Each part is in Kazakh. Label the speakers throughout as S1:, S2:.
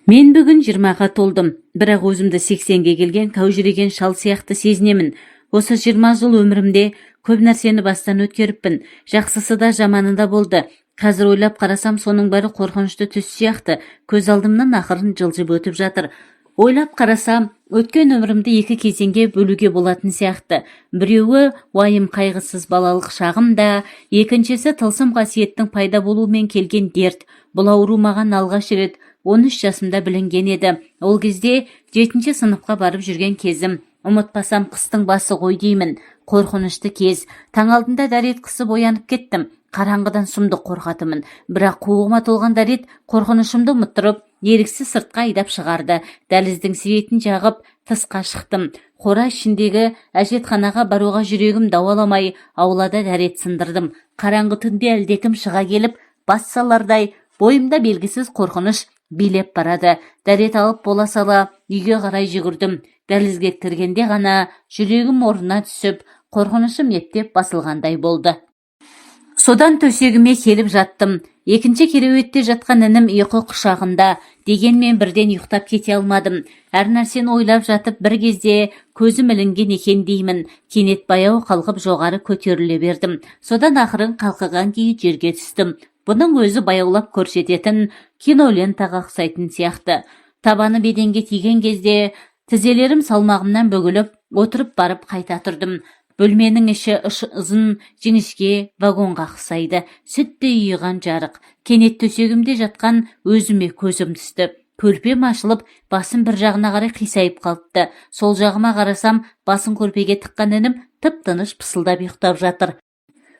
S1: Мен бүгін 20-ға толдым, бірақ өзімді 80-ге келген кәужіреген шал сияқты сезінемін. Осы 20 жыл өмірімде көп нәрсені бастан өткеріппін. Жақсысы да, жаманы да болды. Қазір ойлап қарасам, соның бәрі қорқынышты түс сияқты көз алдымнан ақырын жылжып өтіп жатыр. Ойлап қарасам, өткен өмірімді екі кезеңге бөлуге болатын сияқты. Біреуі уайым қайғысыз балалық шағым да, екіншісі тылсым қасиеттің пайда болуымен келген дерт. Бұл ауру маған алғаш рет 13 жасымда білінген еді. Ол кезде жетінші сыныпқа барып жүрген кезім. Ұмытпасам, қыстың басы ғой деймін. Қорқынышты кез. Таң алдында дәрет қысып оянып кеттім. Қараңғыдан сұмдық қорқатынмын, бірақ қуығыма толған дәрет қорқынышымды ұмыттырып, еріксіз сыртқа айдап шығарды. Дәліздің светін жағып, тысқа шықтым. Қора ішіндегі әжетханаға баруға жүрегім дауаламай, аулада дәрет сындырдым. Қараңғы түнде әлдекім шыға келіп бас салардай бойымда белгісіз қорқыныш билеп барады. Дәрет алып бола сала үйге қарай жүгірдім. Дәлізге кіргенде ғана жүрегім орнына түсіп, қорқынышым ептеп басылғандай болды. Содан төсегіме келіп жаттым. Екінші кереуетте жатқан інім ұйқы құшағында. Дегенмен бірден ұйықтап кете алмадым. Әр нәрсені ойлап жатып, бір кезде көзім ілінген екен деймін, кенет баяу қалқып жоғары көтеріле бердім. Содан ақырын қалқыған күйі жерге түстім. Бұның өзі баяулап көрсететін кинолентаға ұқсайтын сияқты. Табаны еденге тиген кезде тізелерім салмағымнан бүгіліп, отырып барып қайта тұрдым. Бөлменің іші ұзын жіңішке вагонға ұқсайды. Сүттей ұйыған жарық. Кенет төсегімде жатқан өзіме көзім түсті. Көрпем ашылып, басым бір жағына қарай қисайып қалыпты. Сол жағыма қарасам, басын көрпеге тыққан інім тып тыныш пысылдап ұйықтап жатыр.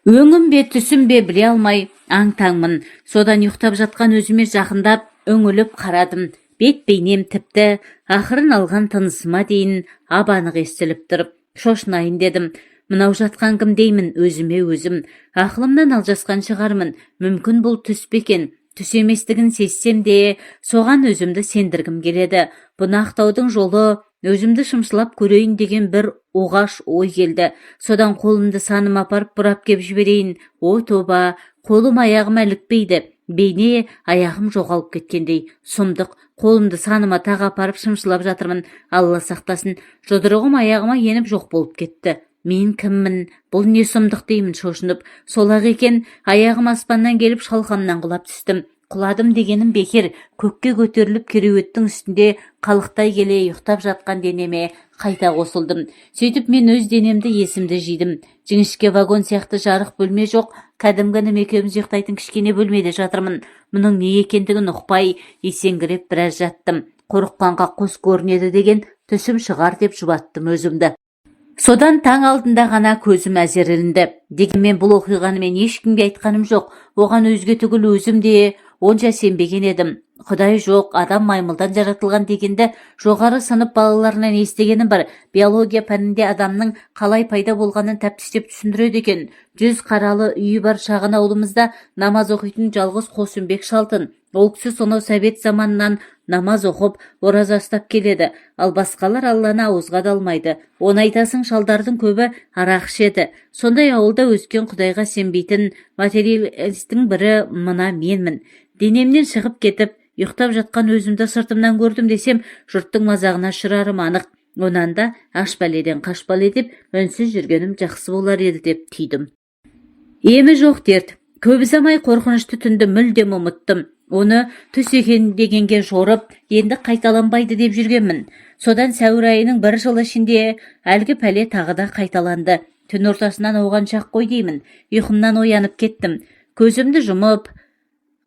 S1: Өңім бе, түсім бе, біле алмай аң таңмын. Содан ұйықтап жатқан өзіме жақындап үңіліп қарадым. Бет бейнем, тіпті ақырын алған тынысыма дейін ап анық естіліп тұр. Шошынайын дедім. Мынау жатқан кім деймін өзіме өзім. Ақылымнан алжасқан шығармын, мүмкін, бұл түс пе екен? Түс еместігін сезсем де, соған өзімді сендіргім келеді. Бұны ақтаудың жолы өзімді шымшылап көрейін деген бір оғаш ой келді. Содан қолымды саныма апарып бұрап кеп жіберейін. О тоба, қолым аяғыма ілікпейді. Бейне аяғым жоғалып кеткендей. Сұмдық! Қолымды саныма тағы апарып шымшылап жатырмын. Алла сақтасын, жұдырығым аяғыма еніп, жоқ болып кетті. Мен кіммін? Бұл не сұмдық деймін шошынып. Сол-ақ екен, аяғым аспаннан келіп, шалқамнан құлап түстім. Құладым дегенім бекер, көкке көтеріліп, кереуеттің үстінде қалықтай келе ұйықтап жатқан денеме қайта қосылдым. Сөйтіп мен өз денемді, есімді жидым. Жіңішке вагон сияқты жарық бөлме жоқ, кәдімгі інім екеуміз ұйықтайтын кішкене бөлмеде жатырмын. Мұның не екендігін ұқпай, есеңгіреп біраз жаттым. Қорыққанға қос көрінеді деген, түсім шығар деп жұбаттым өзімді. Содан таң алдында ғана көзім әзер ілінді. Дегенмен бұл оқиғаны мен ешкімге айтқаным жоқ. Оған өзге түгіл, өзім де онша сенбеген едім. Құдай жоқ, адам маймылдан жаратылған дегенді жоғары сынып балаларынан естігенім бар. Биология пәнінде адамның қалай пайда болғанын тәптіштеп түсіндіреді екен. 100 қаралы үйі бар шағын ауылымызда намаз оқитын жалғыз Қосымбек шал-тын. Ол кісі сонау совет заманынан намаз оқып, ораза ұстап келеді. Ал басқалар Алланы ауызға да алмайды. Оны айтасың, шалдардың көбі арақ ішеді. Сондай ауылда өскен, құдайға сенбейтін материалистің бірі мына менмін. Денемнен шығып кетіп, ұйықтап жатқан өзімді сыртымнан көрдім десем, жұрттың мазағына ұшырарым анық. Онан да аш бәледен қаш бәле деп, үнсіз жүргенім жақсы болар еді деп түйдім. Емі жоқ дерт. Көп ұзамай қорқынышты түнді мүлдем ұмыттым. Оны түс екен дегенге жорып, енді қайталанбайды деп жүргенмін. Содан сәуір айының бір жыл ішінде әлгі пәле тағы да қайталанды. Түн ортасынан оған шақ қой деймін, ұйқымнан оянып кеттім. Көзімді жұмып,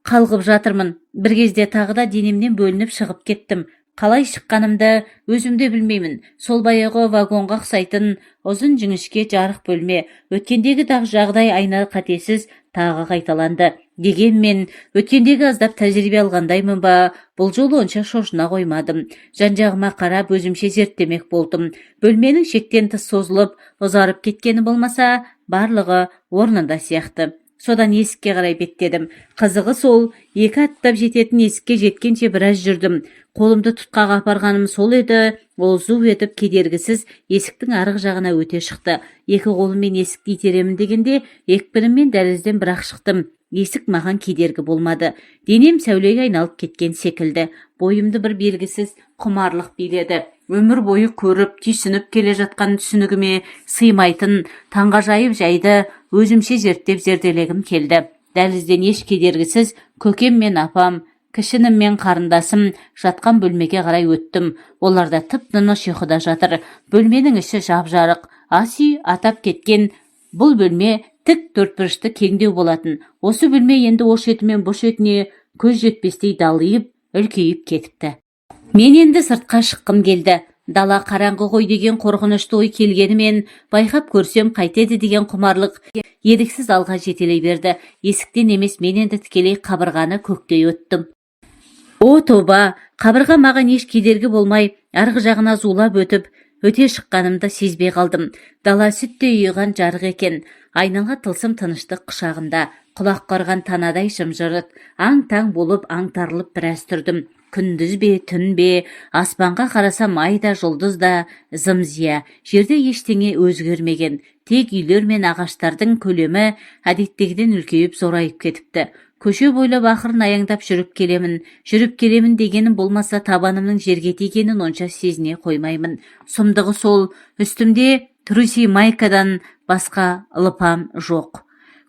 S1: қалғып жатырмын. Бір кезде тағы да денемнен бөлініп шығып кеттім. Қалай шыққанымды өзім де білмеймін. Сол баяғы вагонға ұқсайтын ұзын жіңішке жарық бөлме. Өткендегі жағдай айна қатесіз тағы қайталанды. Дегенмен өткендегі аздап тәжірибе алғандаймын ба, бұл жолы онша шошына қоймадым. Жан жағыма қарап, өзімше зерттемек болдым. Бөлменің шектен тыс созылып, ұзарып кеткені болмаса, барлығы орнында сияқты. Содан есікке қарай беттедім. Қызығы сол, екі аттап жететін есікке жеткенше біраз жүрдім. Қолымды тұтқаға апарғаным сол еді, ол зу етіп кедергісіз есіктің арғы жағына өте шықты. Екі қолыммен есікті итеремін дегенде, екпініммен дәлізден бір-ақ шықтым. Есік маған кедергі болмады. Денем сәулеге айналып кеткен секілді. Бойымды бір белгісіз құмарлық биледі. Өмір бойы көріп, түйсініп келе жатқан түсінігіме сыймайтын таңғажайып жайды өзімше зерттеп зерделегім келді. Дәлізден еш кедергісіз көкем мен апам, кіші інім мен қарындасым жатқан бөлмеге қарай өттім. Олар да тып-тыныш ұйқыда жатыр. Бөлменің іші жап-жарық. Ас үй атап кеткен бұл бөлме тік төртбұрышты, кеңдеу болатын. Осы бөлме енді о шеті мен бұ шетіне көз жетпестей далиып, үлкейіп кетіпті. Мен енді сыртқа шыққым келді. Дала қараңғы ғой деген қорқынышты ой келгенімен, байқап көрсем қайтеді деген құмарлық еріксіз алға жетелей берді. Есіктен емес, мен енді тікелей қабырғаны көктей өттім. О тоба, қабырға маған еш кедергі болмай, арғы жағына зулап өтіп, өте шыққанымды сезбей қалдым. Дала сүттей ұйыған жарық екен. Айнала тылсым тыныштық құшағында, құлақ қарған танадай жым-жырт. Аң-таң болып, аңтарылып біраз тұрдым. Күндіз бе, түн бе? Аспанға қарасам, ай да, жұлдыз да зым-зия. Жерде ештеңе өзгермеген, тек үйлер мен ағаштардың көлемі әдеттегіден үлкейіп, зорайып кетіпті. Көше бойлап ақырын аяңдап жүріп келемін. Жүріп келемін дегенім болмаса, табанымның жерге тигенін онша сезіне қоймаймын. Сұмдығы сол, үстімде труси, майкадан басқа лыпам жоқ.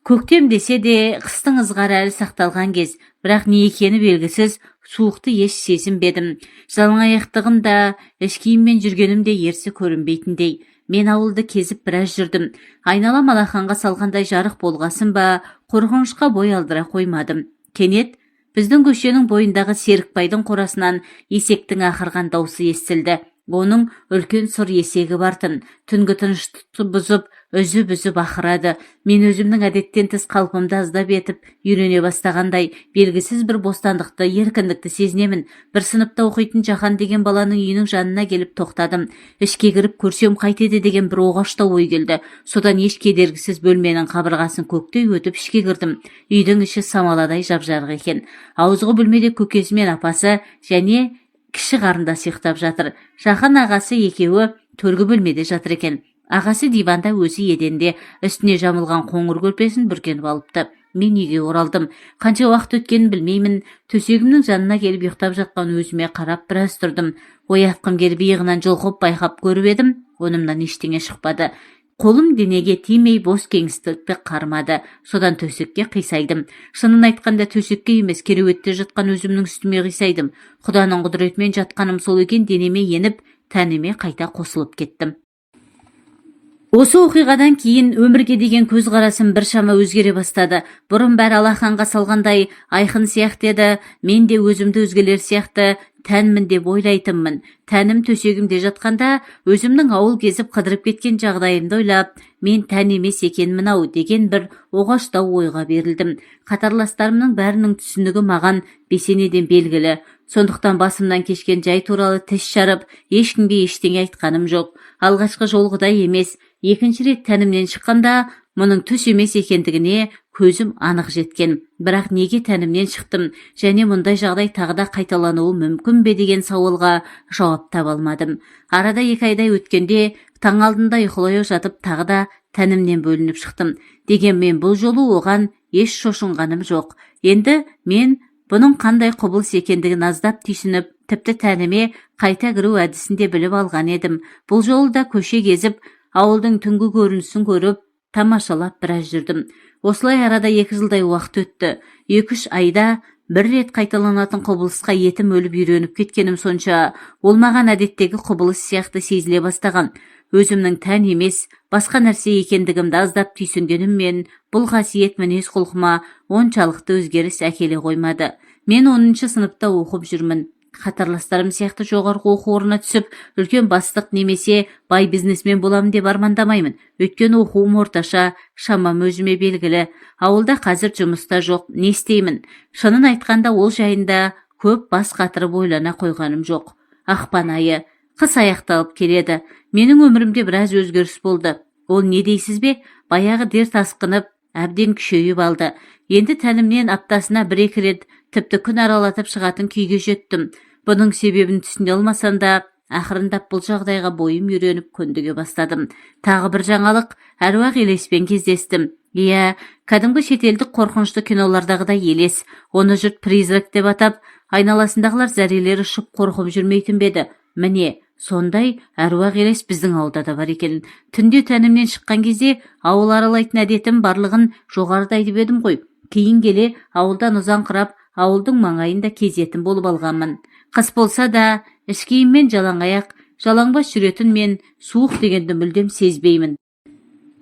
S1: Көктем десе де, қыстың ызғары әлі сақталған кез, бірақ не екені белгісіз суықты еш сезінбедім. Жалаңаяқтығым да, іш киіммен жүргенім де ерсі көрінбейтіндей. Мен ауылды кезіп біраз жүрдім. Айналам алақанға салғандай жарық болғасын ба, қорқынышқа бой алдыра қоймадым. Кенет біздің көшенің бойындағы Серікбайдың қорасынан есектің ақырған даусы естілді. Оның үлкен сұр есегі бар-тын. Түнгі тыныштықты бұзып, үзіп-үзіп ақырады. Мен өзімнің әдеттен тыс қалпымды аздап етіп үйрене бастағандай, белгісіз бір бостандықты, еркіндікті сезінемін. Бір сыныпта оқитын Жаһан деген баланың үйінің жанына келіп тоқтадым. Ішке кіріп көрсем қайтеді деген бір оғаштау ой келді. Содан еш кедергісіз бөлменің қабырғасын көктей өтіп, ішке кірдім. Үйдің іші самаладай жап-жарық екен. Ауызғы бөлмеде көкесі мен апасы және кіші қарындасы ұйықтап жатыр. Жаһан ағасы екеуі төргі бөлмеде жатыр екен. Ағасы диванда, өзі еденде, үстіне жамылған қоңыр көрпесін бүркеніп алыпты. Мен үйге оралдым. Қанша уақыт өткенін білмеймін. Төсегімнің жанына келіп, ұйықтап жатқан өзіме қарап біраз тұрдым. Оятқым келіп, иығынан жұлқып байқап көріп едім, онымнан ештеңе шықпады. Қолым денеге тимей, бос кеңістікті қармады. Содан төсекке қисайдым. Шынын айтқанда, төсекке емес, кереуетте жатқан өзімнің үстіме қисайдым. Құданың құдіретімен жатқаным сол екен, денеме еніп, тәніме қайта қосылып кеттім. Осы оқиғадан кейін өмірге деген көзқарасым біршама өзгере бастады. Бұрын бәрі алақанға салғандай айқын сияқты еді. Мен де өзімді өзгелер сияқты тәнмін деп ойлайтынмын. Тәнім төсегімде жатқанда, өзімнің ауыл кезіп қыдырып кеткен жағдайымды ойлап, мен тән емес екенмін ау деген бір оғаштау ойға берілдім. Қатарластарымның бәрінің түсінігі маған бесенеден белгілі. Сондықтан басымнан кешкен жай туралы тіс жарып, ешкімге ештеңе айтқаным жоқ. Алғашқы жолғыдай емес, екінші рет тәнімнен шыққанда, мұның түс емес екендігіне көзім анық жеткен. Бірақ неге тәнімнен шықтым және мұндай жағдай тағы да қайталануы мүмкін бе деген сауалға жауап таба алмадым. Арада 2 айдай өткенде, таң алдында ұйқылы жатып, тағы да тәнімнен бөлініп шықтым. Дегенмен бұл жолы оған еш шошынғаным жоқ. Енді мен бұның қандай құбылыс екендігін аздап түйсініп, тіпті тәніме қайта кіру әдісін де біліп алған едім. Бұл жолы да көше кезіп, ауылдың түнгі көрінісін көріп, тамашалап біраз жүрдім. Осылай арада 2 жылдай уақыт өтті. 2-3 айда бір рет қайталанатын құбылысқа етім өліп үйреніп кеткенім сонша, ол маған әдеттегі құбылыс сияқты сезіле бастаған. Өзімнің тән емес, басқа нәрсе екендігімді аздап түйсінгеніммен, бұл қасиет мінез құлқыма оншалықты өзгеріс әкеле қоймады. Мен 10-сыныпта оқып жүрмін. Қатарластарым сияқты жоғарғы оқу орнына түсіп, үлкен бастық немесе бай бизнесмен боламын деп армандамаймын. Өйткені оқуым орташа, шамам өзіме белгілі. Ауылда қазір жұмыс та жоқ, не істеймін? Шынын айтқанда, ол жайында көп бас қатырып ойлана қойғаным жоқ. Ақпан айы. Қыс аяқталып келеді. Менің өмірімде біраз өзгеріс болды. Ол не дейсіз бе? Баяғы дерт асқынып, әбден күшейіп алды. Енді тәнімнен аптасына бір екі рет, тіпті күн аралатып шығатын күйге жеттім. Бұның себебін түсіне алмасам да, ақырындап бұл жағдайға бойым үйреніп, көндіге бастадым. Тағы бір жаңалық: әруақ елеспен кездестім. Иә, кәдімгі шетелдік қорқынышты кинолардағыдай елес. Оны жұрт призрак деп атап, айналасындағылар зәрелері ұшып қорқып жүрмейтін бе еді? Міне, сондай әруақ елес біздің ауылда да бар екен. Түнде тәнімнен шыққан кезде ауыл аралайтын әдетім барлығын жоғарыда айтып едім ғой. Кейін келе ауылдан ұзаңқырап, ауылдың маңайын да кезетін болып алғанмын. Қыс болса да, іш киіммен жалаң аяқ, жалаңбас жүретін мен суық дегенді мүлдем сезбеймін.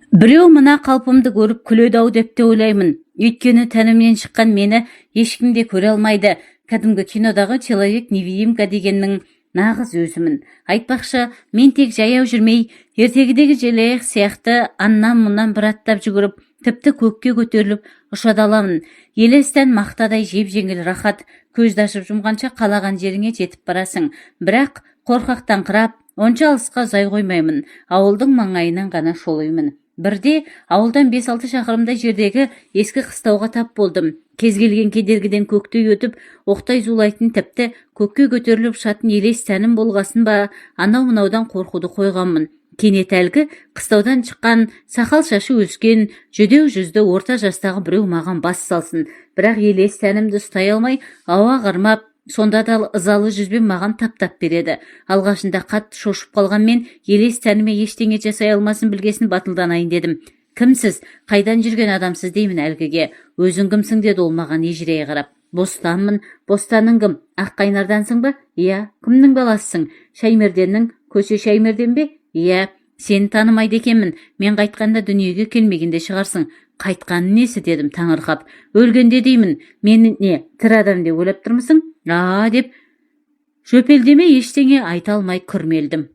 S1: Біреу мына қалпымды көріп күледі-ау деп те ойлаймын. Өйткені тәнімнен шыққан мені ешкім де көре алмайды. Кәдімгі кинодағы человек невидимка дегеннің нағыз өзімін. Айтпақшы, мен тек жаяу жүрмей, ертегідегі желаяқ сияқты аннан-мұннан бір аттап жүгіріп, тіпті көкке көтеріліп ұша да аламын. Елес тән мақтадай жеп-жеңіл, рахат, көзді ашып жұмғанша қалаған жеріңе жетіп барасың. Бірақ қорқақтаңқырап, онша алысқа ұзай қоймаймын. Ауылдың маңайынан ғана шолимын. Бірде ауылдан 5-6 шақырымдай жердегі ескі қыстауға тап болдым. Кез келген кедергіден көктей өтіп, оқтай зулайтын, тіпті көкке көтеріліп ұшатын елес тәнім болғасын ба, анау-мынаудан қорқуды қойғанмын. Кенет әлгі қыстаудан шыққан, сақал шашы өскен, жүдеу жүзді орта жастағы біреу маған бас салсын. Бірақ елес тәнімді ұстай алмай, ауа қармап, сонда да ызалы жүзбен маған таптап береді. Алғашында қатты шошып қалған мен елес тәніме ештеңе жасай алмасын білгесін батылданайын дедім. Кімсіз, қайдан жүрген адамсыз деймін әлгіге. Өзің кімсің, деді ол маған ежірейе қарап. Бостанмын. Бостаның кім? Аққайнардансың ба? Иә. Кімнің баласысың? Шаймерденнің. Көсе Шаймерден бе? Иә. Сені танымайды екенмін. Мен қайтқанда дүниеге келмеген де шығарсың. Қайтқаны несі, дедім таңырқап. Өлгенде деймін. Мені не, тірі адам деп ойлап тұрмысың? А, деп жөпелдемей ештеңе айта алмай күрмелдім.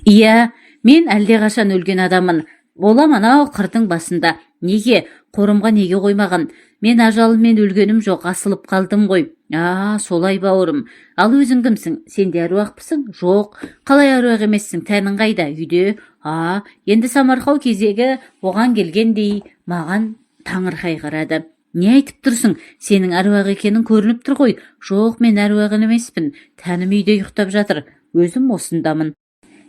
S1: Иә, мен әлдеқашан өлген адаммын. Болам анау қырдың басында. Неге қорымға неге қоймаған? Мен ажалыммен өлгенім жоқ, асылып қалдым ғой. А, солай, бауырым. Ал өзің кімсің? Сен де әруақпысың? Жоқ. Қалай әруақ емессің? Тәнің қайда? Үйде. А, енді самарқау кезегі оған келгендей маған таңырқай қарады. Не айтып тұрсың? Сенің әруақ екенің көрініп тұр ғой. Жоқ, мен әруақ емеспін. Тәнім үйде ұйықтап жатыр. Өзім осындамын.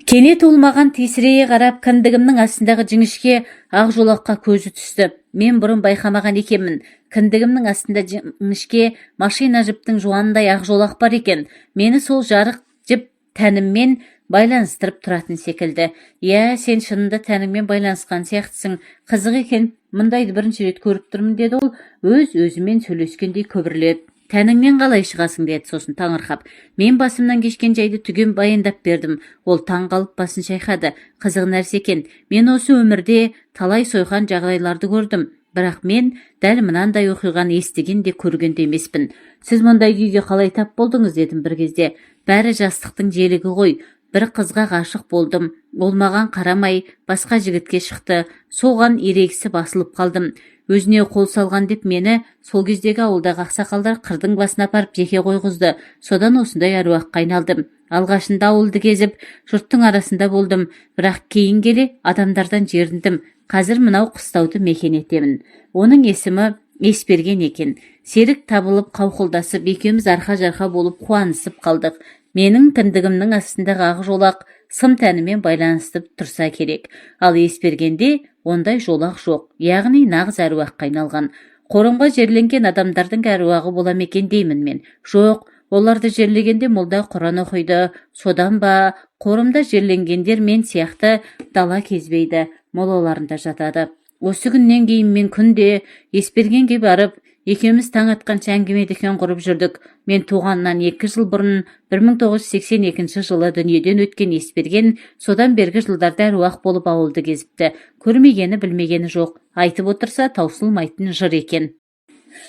S1: Кенет ол маған тесірейе қарап, кіндігімнің астындағы жіңішке ақ жолаққа көзі түсті. Мен бұрын байқамаған екенмін. Кіндігімнің астында жіңішке машина жіптің жуанындай ақ жолақ бар екен. Мені сол жарық жіп тәніммен байланыстырып тұратын секілді. Иә, сен шынында тәніңмен байланысқан сияқтысың. Қызық екен, мұндайды бірінші рет көріп тұрмын, деді ол өз өзімен сөйлескендей күбірлеп. Тәніңнен қалай шығасың, деді сосын таңырқап. Мен басымнан кешкен жайды түген баяндап бердім. Ол таң қалып басын шайқады. Қызық нәрсе екен. Мен осы өмірде талай сойқан жағдайларды көрдім, бірақ мен дәл мынандай оқиғаны естіген де, көрген де емеспін. Сіз мұндай күйге қалай тап болдыңыз, дедім бір кезде. Бәрі жастықтың желігі ғой. Бір қызға ғашық болдым. Ол маған қарамай басқа жігітке шықты. Соған ерегісіп асылып қалдым. Өзіне қол салған деп мені сол кездегі ауылдағы ақсақалдар қырдың басына апарып жеке қойғызды. Содан осындай әруаққа айналдым. Алғашында ауылды кезіп, жұрттың арасында болдым, бірақ кейін келе адамдардан жеріндім. Қазір мынау қыстауды мекен етемін. Оның есімі Есберген екен. Серік табылып, қауқылдасып, екеуміз арқа-жарқа болып қуанысып қалдық. Менің кіндігімнің астындағы ақ жолақ сым тәнімен байланысып тұрса керек. Ал Есбергенде ондай жолақ жоқ, яғни нағыз әруаққа айналған. Қорымға жерленген адамдардың әруағы бола ма екен деймін мен. Жоқ, оларды жерлегенде молда құран оқиды. Содан ба, қорымда жерленгендер мен сияқты дала кезбейді, молаларында жатады. Осы күннен кейін мен күнде Есбергенге барып, екеуміз таң атқанша әңгіме дүкен құрып жүрдік. Мен туғаннан 2 жыл бұрын, 1982 жылы дүниеден өткен Есберген содан бергі жылдарда әруақ болып ауылды кезіпті. Көрмегені, білмегені жоқ. Айтып отырса, таусылмайтын жыр екен.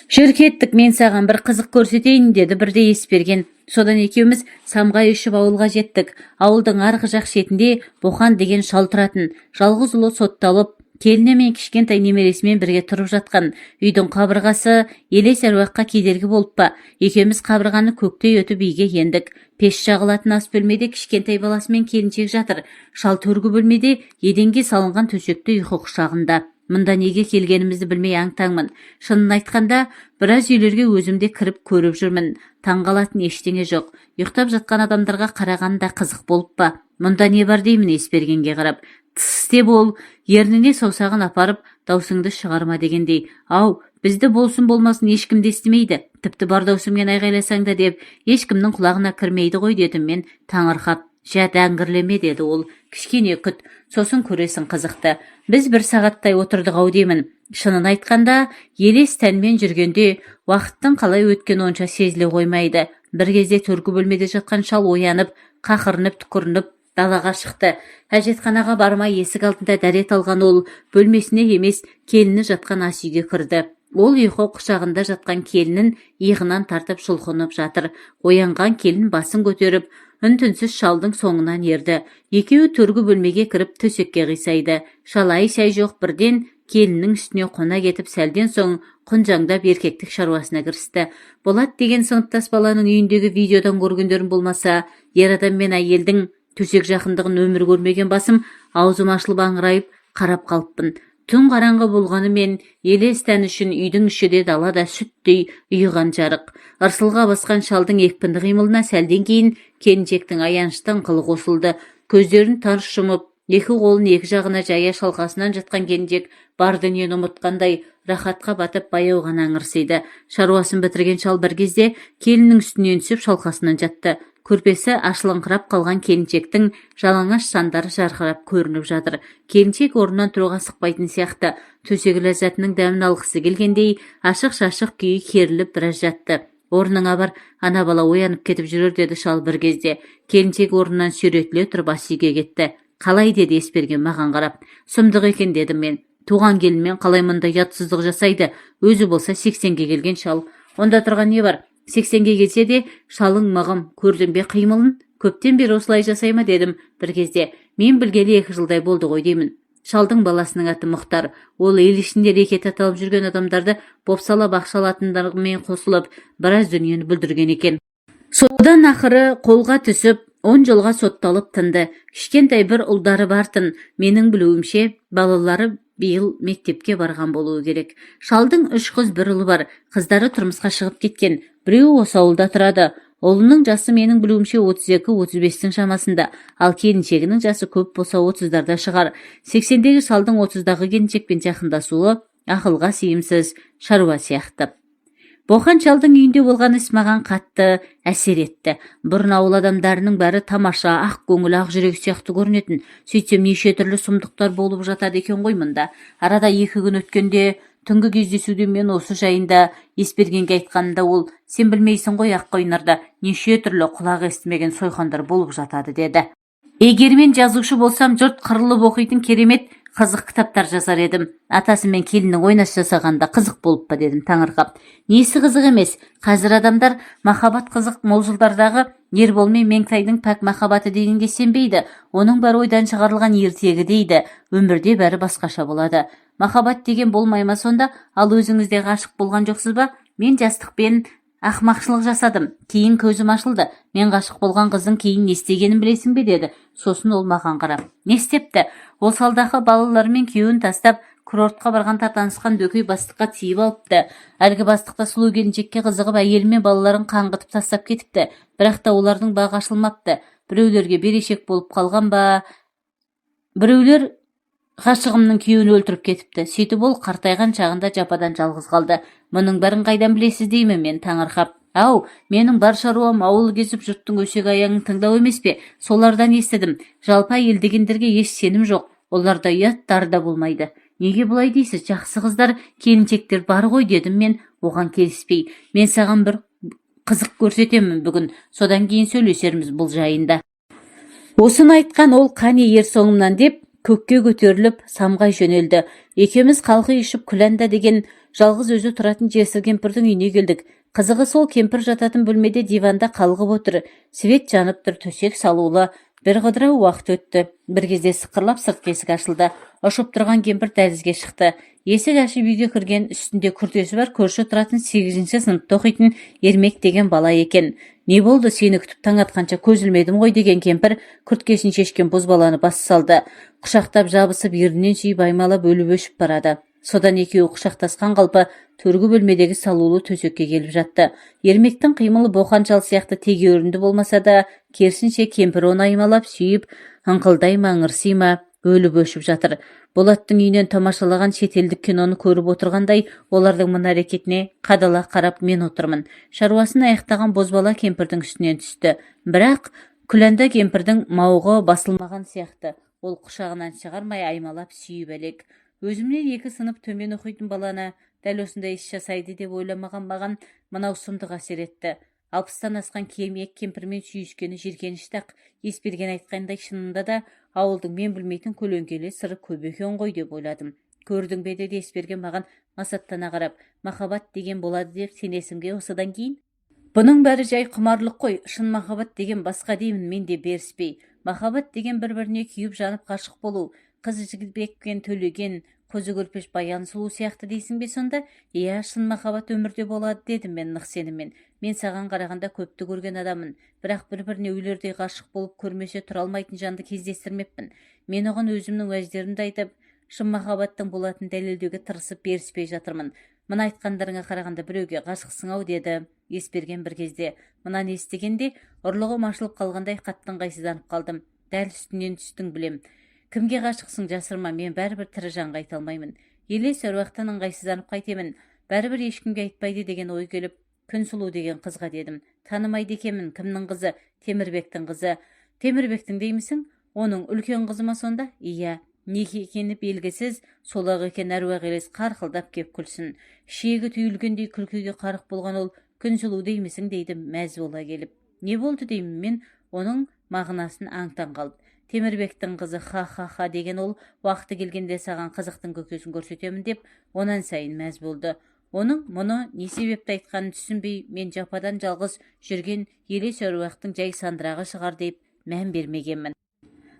S1: Жүр, кеттік, мен саған бір қызық көрсетейін, деді бірде Есберген. Содан екеуміз самғай ұшып ауылға жеттік. Ауылдың арғы жақ шетінде Боқан деген шал тұратын. Жалғыз ұлы сотталып, келіні мен кішкентай немересімен бірге тұрып жатқан. Үйдің қабырғасы елес әруаққа кедергі болып па, екеуміз қабырғаны көктей өтіп үйге ендік. Пеш жағылатын ас бөлмеде кішкентай баласы мен келіншек жатыр. Шал төргі бөлмеде еденге салынған төсекте ұйқы құшағында. Мұнда неге келгенімізді білмей аң-таңмын. Шынын айтқанда, біраз үйлерге өзім де кіріп көріп жүрмін. Таңғалатын ештеңе жоқ. Ұйықтап жатқан адамдарға қарағанда қызық болып па. Мұнда не бар деймін Есбергенге қарап. Тсс, деп ол ерніне саусағын апарып, даусыңды шығарма дегендей. Ау, бізді болсын болмасын ешкім де естімейді, тіпті бар даусыңмен айғайласаң да деп ешкімнің құлағына кірмейді ғой, дедім мен таңырқап. Жә, дәңгірлеме, деді ол. Кішкене күт, сосын көресің қызықты. Біз бір сағаттай отырдық ау деймін. Шынын айтқанда, елес тәнмен жүргенде уақыттың қалай өткені онша сезіле қоймайды. Бір кезде төргі бөлмеде жатқан шал оянып, қақырынып түкірініп далаға шықты. Әжетханаға бармай, есік алдында дәрет алған ол бөлмесіне емес, келіні жатқан ас үйге кірді. Ол ұйқы құшағында жатқан келінін иығынан тартып жұлқынып жатыр. Оянған келін басын көтеріп, үн-түнсіз шалдың соңынан ерді. Екеуі төргі бөлмеге кіріп, төсекке қисайды. Шал ай-шай жоқ бірден келіннің үстіне қона кетіп, сәлден соң құнжаңдап еркектік шаруасына кірісті. Болат деген сыныптас баланың үйіндегі видеодан көргендерім болмаса, ер адам мен әйелдің төсек жақындығын өмір көрмеген басым аузым ашылып аңырайып қарап қалыппын. Түн қараңғы болғанымен, елес тән үшін үйдің іші де, дала да сүттей ұйыған жарық. Ырсылға басқан шалдың екпінді қимылына сәлден кейін келіншектің аянышты ыңқылы қосылды. Көздерін тарс жұмып, екі қолын екі жағына жая шалқасынан жатқан келіншек бар дүниені ұмытқандай рахатқа батып, баяу ғана ыңырсиды. Шаруасын бітірген шал бір кезде келіннің үстінен түсіп, шалқасынан жатты. Көрпесі ашылыңқырап қалған келіншектің жалаңаш сандары жарқырап көрініп жатыр. Келіншек орнынан тұруға асықпайтын сияқты. Төсек ләззатының дәмін алғысы келгендей, ашық-шашық күйі керіліп біраз жатты. Орныңа бар, ана бала оянып кетіп жүрер, деді шал бір кезде. Келіншек орнынан сүйретіле тұрып ас үйге кетті. Қалай, деді Есберген маған қарап. Сұмдық екен, дедім мен. Туған келінмен қалай мұндай ұятсыздық жасайды? Өзі болса 80-ге келген шал. Онда тұрған не бар? 80-ге келсе де, шалың мығым. Көрдің бе қимылын? Көптен бері осылай жасай ма, дедім бір кезде. Мен білгелі 2 жылдай болды ғой деймін. Шалдың баласының аты Мұхтар. Ол ел ішінде рекет аталып жүрген адамдарды бопсалап ақша алатындармен қосылып, біраз дүниені бүлдірген екен. Содан ақыры қолға түсіп, 10 жылға сотталып тынды. Кішкентай бір ұлдары бар-тын. Менің білуімше, балалары биыл мектепке барған болуы керек. Шалдың үш қыз, бір ұлы бар. Қыздары тұрмысқа шығып кеткен, біреуі осы ауылда тұрады. Ұлының жасы, менің білуімше, 32-35-тің шамасында, ал келіншегінің жасы көп болса 30-дарда шығар. 80-дегі шалдың 30-дағы келіншекпен жақындасуы ақылға сыйымсыз шаруа сияқты. Боқан шалдың үйінде болған іс маған қатты әсер етті. Бұрын ауыл адамдарының бәрі тамаша, ақ көңіл, ақ жүрек сияқты көрінетін. Сөйтсем, неше түрлі сұмдықтар болып жатады екен ғой мұнда. Арада 2 күн өткенде түнгі кездесуде мен осы жайында Есбергенге айтқанымда, ол: «Сен білмейсің ғой, Аққойнарда неше түрлі құлақ естімеген сойқандар болып жатады», – деді. Егер мен жазушы болсам, жұрт қырылып оқитын керемет қызық кітаптар жазар едім. Атасы мен келіннің ойнас жасағанда қызық болып па, дедім таңырқап. Несі қызық емес? Қазір адамдар махаббат қызық мол жылдардағы Ербол мен Меңтайдың пәк махаббаты дегенге сенбейді. Оның бәрі ойдан шығарылған ертегі дейді. Өмірде бәрі басқаша болады. Махаббат деген болмай ма сонда? Ал өзіңіз де ғашық болған жоқсыз ба? Мен жастықпен ақмақшылық жасадым, кейін көзім ашылды. Мен ғашық болған қыздың кейін не істегенін білесің бе, деді сосын ол маған қарап. Не істепті? Ол салдақы балалары мен күйеуін тастап, курортқа барғанда танысқан дөкей бастыққа тиіп алыпты. Әлгі бастық та сұлу келіншекке қызығып, әйелі мен балаларын қаңғытып тастап кетіпті. Бірақ та олардың бағы ашылмапты. Біреулерге берешек болып қалған ба, біреулер ғашығымның күйеуін өлтіріп кетіпті. Сөйтіп ол қартайған шағында жападан жалғыз қалды. Мұның бәрін қайдан білесіз, деймін мен таңырқап. Ау, менің бар шаруам ауыл кезіп, жұрттың өсек аяңын тыңдау емес пе? Солардан естідім. Жалпы әйел дегендерге еш сенім жоқ. Оларда ұят да болмайды. Неге бұлай дейсіз? Жақсы қыздар, келіншектер бар ғой, дедім мен оған келіспей. Мен саған бір қызық көрсетемін бүгін, содан кейін сөйлесерміз бұл жайында. Осыны айтқан ол: «Қане, ер соңымнан», – деп көкке көтеріліп самғай жөнелді. Екеуміз қалқи ұшып Күләнда деген жалғыз өзі тұратын жесір кемпірдің үйіне келдік. Қызығы сол, кемпір жататын бөлмеде диванда қалғып отыр. Свет жанып тұр, төсек салулы. Бір қыдырау уақыт өтті. Бір кезде сықырлап сыртқы есік ашылды. Ұшып тұрған кемпір дәлізге шықты. Есік ашып үйге кірген үстінде күртесі бар көрші тұратын сегізінші сыныпта оқитын Ермек деген бала екен. Не болды, сені күтіп таң атқанша көз ілмедім ғой, деген кемпір күрткесін шешкен бозбаланы бас салды. Құшақтап жабысып, ернінен сүйіп, аймалап, өліп өшіп барады. Содан екеуі құшақтасқан қалпы төргі бөлмедегі салулы төсекке келіп жатты. Ермектің қимылы Боқан шал сияқты тегеурінді болмаса да, керісінше кемпір оны аймалап сүйіп, ыңқылдай ма, ыңырси ма, өліп-өшіп жатыр. Болаттың үйінен тамашалаған шетелдік киноны көріп отырғандай, олардың мына әрекетіне қадала қарап мен отырмын. Шаруасын аяқтаған бозбала кемпірдің үстінен түсті. Бірақ Күләнда кемпірдің мауқы басылмаған сияқты. Ол құшағынан шығармай аймалап сүйіп әлек. Өзімнен екі сынып төмен оқитын баланы дәл осындай іс жасайды деп ойламаған маған мынау сұмдық әсер етті. 60-тан асқан кемек кемпірмен сүйіскені жиіркенішті-ақ. Есберген айтқандай, шынында да ауылдың мен білмейтін көлеңкелі сыры көп екен ғой деп ойладым. Көрдің бе, деді Есберген маған масаттана қарап, махаббат деген болады деп сенесің бе осыдан кейін? Бұның бәрі жай құмарлық қой, шын махаббат деген басқа деймін мен де беріспей. Махаббат деген бір-біріне күйіп жанып ғашық болу, Қыз Жібек пен Төлеген, Қозы Көрпеш Баян сұлу сияқты дейсің бе сонда? Иә, шын махаббат өмірде болады, дедім мен нық сеніммен. Мен саған қарағанда көпті көрген адаммын, бірақ бір-біріне өлердей ғашық болып көрмесе тұра алмайтын жанды кездестірмеппін. Мен оған өзімнің уәждерімді айтып, шын махаббаттың болатынын дәлелдеуге тырысып беріспей жатырмын. Мына айтқандарыңа қарағанда біреуге ғашықсың-ау, деді Есберген бір кезде. Мынаны естігенде ұрлығым ашылып қалғандай қатты ыңғайсызданып қалдым. Дәл үстінен түстің, білем. Кімге ғашықсың, жасырма, мен бәрібір тірі жанға айта алмаймын. Елес әруақтан ыңғайсызданып қайтемін, бәрібір ешкімге айтпайды деген ой келіп, Күнсұлу деген қызға дедім. Танымайды екенмін, кімнің қызы? Темірбектің қызы. Темірбектің деймісің? Оның үлкен қызы ма сонда? Иә. Неге екені белгісіз, сол-ақ екен, әруақ елес қарқылдап кеп күлсін. Шегі түйілгендей күлкіге қарық болған ол Күнсұлу деймісің дейді мәз бола келіп. Не болды деймін мен оның мағынасын аң-таң қалып. Темірбектің қызы, ха-ха-ха деген ол, уақыты келгенде саған қызықтың көкесін көрсетемін деп онан сайын мәз болды. Оның мұны не себепті айтқанын түсінбей, мен жападан жалғыз жүрген елес әруақтың жай сандырағы шығар деп мән бермегенмін.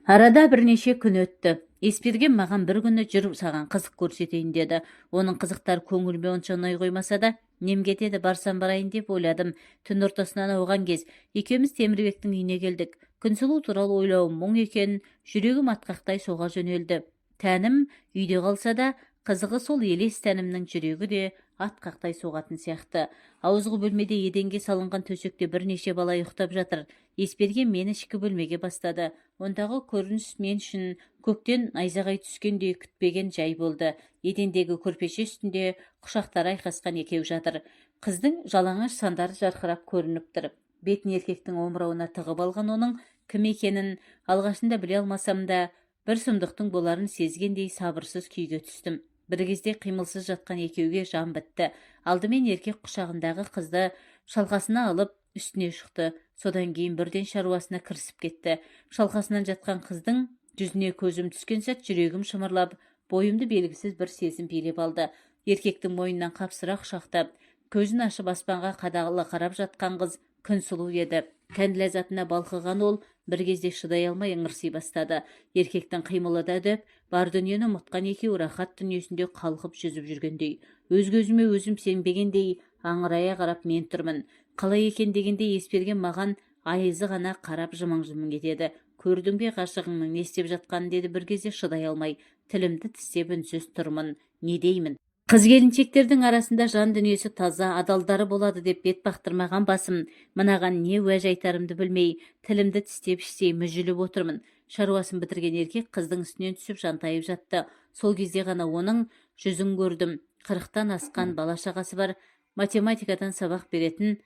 S1: Арада бірнеше күн өтті. Есберген маған бір күні жүр, саған қызық көрсетейін деді. Оның қызықтары көңіліме онша ұнай қоймаса да, нем кетеді, барсам барайын деп ойладым. Түн ортасынан ауған кез, екеуміз Темірбектің үйіне келдік. Күнсұлу туралы ойлауым мұң екен, жүрегім атқақтай соға жөнелді. Тәнім үйде қалса да, қызығы сол, елес тәнімнің жүрегі де атқақтай соғатын сияқты. Ауызғы бөлмеде еденге салынған төсекте бірнеше бала ұйықтап жатыр. Есберген мені ішкі бөлмеге бастады. Ондағы көрініс мен үшін көктен найзағай түскендей күтпеген жай болды. Едендегі көрпеше үстінде құшақтары айқасқан екеу жатыр. Қыздың жалаңаш сандары жарқырап көрініп тұр. Бетін еркектің омырауына тығып алған оның кім екенін алғашында біле алмасам да, бір сұмдықтың боларын сезгендей сабырсыз күйге түстім. Бір кезде қимылсыз жатқан екеуге жан бітті. Алдымен еркек құшағындағы қызды шалқасына алып үстіне шықты. Содан кейін бірден шаруасына кірісіп кетті. Шалқасынан жатқан қыздың жүзіне көзім түскен сәт жүрегім шымырлап, бойымды белгісіз бір сезім билеп алды. Еркектің мойнынан қапсыра құшақтап, көзін ашып аспанға қадала қарап жатқан қыз Күнсұлу еді. Тән ләззатына балқыған ол бір кезде шыдай алмай ыңырси бастады. Еркектің қимылы да үдеп, бар дүниені ұмытқан екеуі рахат дүниесінде қалқып жүзіп жүргендей. Өз көзіме өзім сенбегендей аңырая қарап мен тұрмын. Қалай екен дегендей Есберген маған айызы ғана қарап жымың-жымың етеді. Көрдің бе ғашығыңның не істеп жатқанын, деді бір кезде шыдай алмай. Тілімді тістеп үнсіз тұрмын. Не деймін? Қыз келіншектердің арасында жан дүниесі таза, адалдары болады деп бет бақтырмаған басым мынаған не уәж айтарымды білмей, тілімді тістеп іштей мүжіліп отырмын. Шаруасын бітірген еркек қыздың үстінен түсіп жантайып жатты. Сол кезде ғана оның жүзін көрдім. 40-тан асқан, бала шағасы бар, математикадан сабақ беретін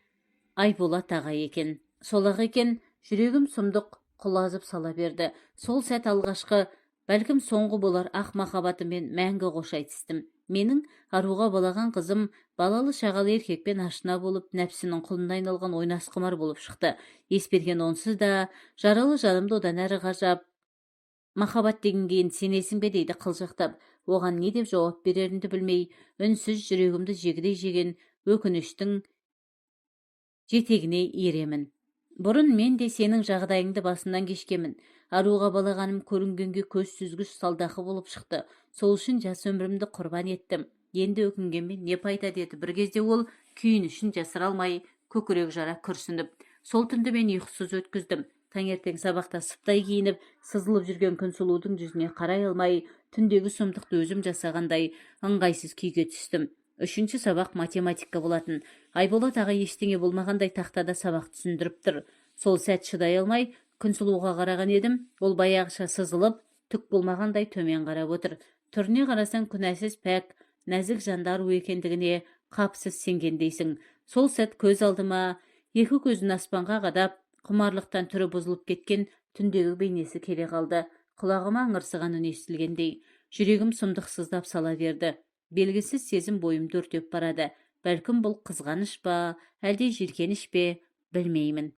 S1: Айболат ағай екен. Сол-ақ екен, жүрегім сұмдық құлазып сала берді. Сол сәт алғашқы, бәлкім соңғы болар ақ махаббатыммен мәңгі қош айтыстым. Менің аруға балаған қызым балалы шағалы еркекпен ашына болып, нәпсінің құлына айналған ойнасқұмар болып шықты. Есберген онсыз да жаралы жанымды одан әрі ғажап, махаббат дегенге енді сенесің бе дейді қылжақтап. Оған не деп жауап берерімді білмей, үнсіз жүрегімді жегідей жеген өкініштің жетегіне еремін. Бұрын мен де сенің жағдайыңды басымнан кешкенмін. Аруға балағаным көрінгенге көз сүзгіш салдақы болып шықты. Сол үшін жас өмірімді құрбан еттім. Енді өкінгенмен не пайда, деді бір кезде ол күйінішін жасыра алмай, көкірек жара күрсініп. Сол түнді мен ұйқысыз өткіздім. Таңертең сабақта сыптай киініп сызылып жүрген Күнсұлудың жүзіне қарай алмай Түндегі сұмдықты өзім жасағандай ыңғайсыз күйге түстім. Үшінші сабақ математика болатын. Айболат ағай ештеңе болмағандай тақтада сабақ түсіндіріп тұр. Сол сәт шыдай алмай Күнсұлуға қараған едім, ол баяғыша сызылып, түк болмағандай төмен қарап отыр. Түріне қарасаң, күнәсіз пәк, нәзік жанды ару екендігіне қапысыз сенгендейсің. Сол сәт көз алдыма екі көзін аспанға қадап, құмарлықтан түрі бұзылып кеткен түндегі бейнесі келе қалды. Құлағыма ыңырсыған үн естілгендей. Жүрегім сұмдық сыздап сала берді. Белгісіз сезім бойымды өртеп барады. Бәлкім, бұл қызғаныш па, әлде жиіркеніш пе, білмеймін.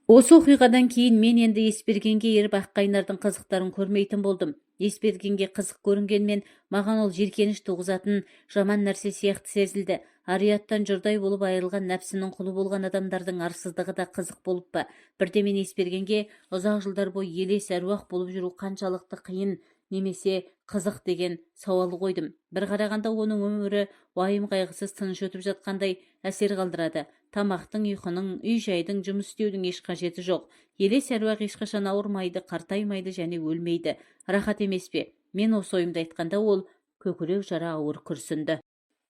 S1: Осы оқиғадан кейін мен енді Есбергенге еріп, Аққайнардың қызықтарын көрмейтін болдым. Есбергенге қызық көрінгенмен, маған ол жиіркеніш туғызатын жаман нәрсе сияқты сезілді. Ар-ұяттан жұрдай болып айырылған, нәпсінің құлы болған адамдардың арсыздығы да қызық болып па? Бірде мен Есбергенге ұзақ жылдар бойы елес, әруақ болып жүру қаншалықты қиын немесе қызық деген сауал қойдым. Бір қарағанда, оның өмірі уайым қайғысыз тыныш өтіп жатқандай әсер қалдырады. Тамақтың, ұйқының, үй жайдың, жұмыс істеудің еш қажеті жоқ. Елес, әруақ ешқашан ауырмайды, қартаймайды және өлмейді. Рахат емес пе? Мен осы ойымды айтқанда, ол көкірек жара ауыр күрсінді.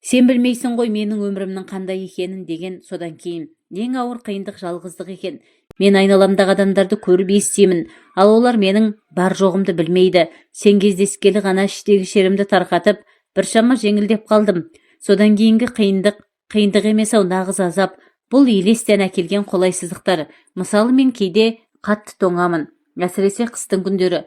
S1: «Сен білмейсің ғой менің өмірімнің қандай екенін», — деген содан кейін. «Ең ауыр қиындық жалғыздық екен. Мен айналамдағы адамдарды көріп естимін, ал олар менің бар жоғымды білмейді. Сен кездескелі ғана іштегі шерімді тарқатып, біршама жеңілдеп қалдым. Содан кейінгі қиындық қиындық емес ау, нағыз азап. Бұл елестен әкелген қолайсыздықтар. Мысалы, мен кейде қатты тоңамын, әсіресе қыстың күндері.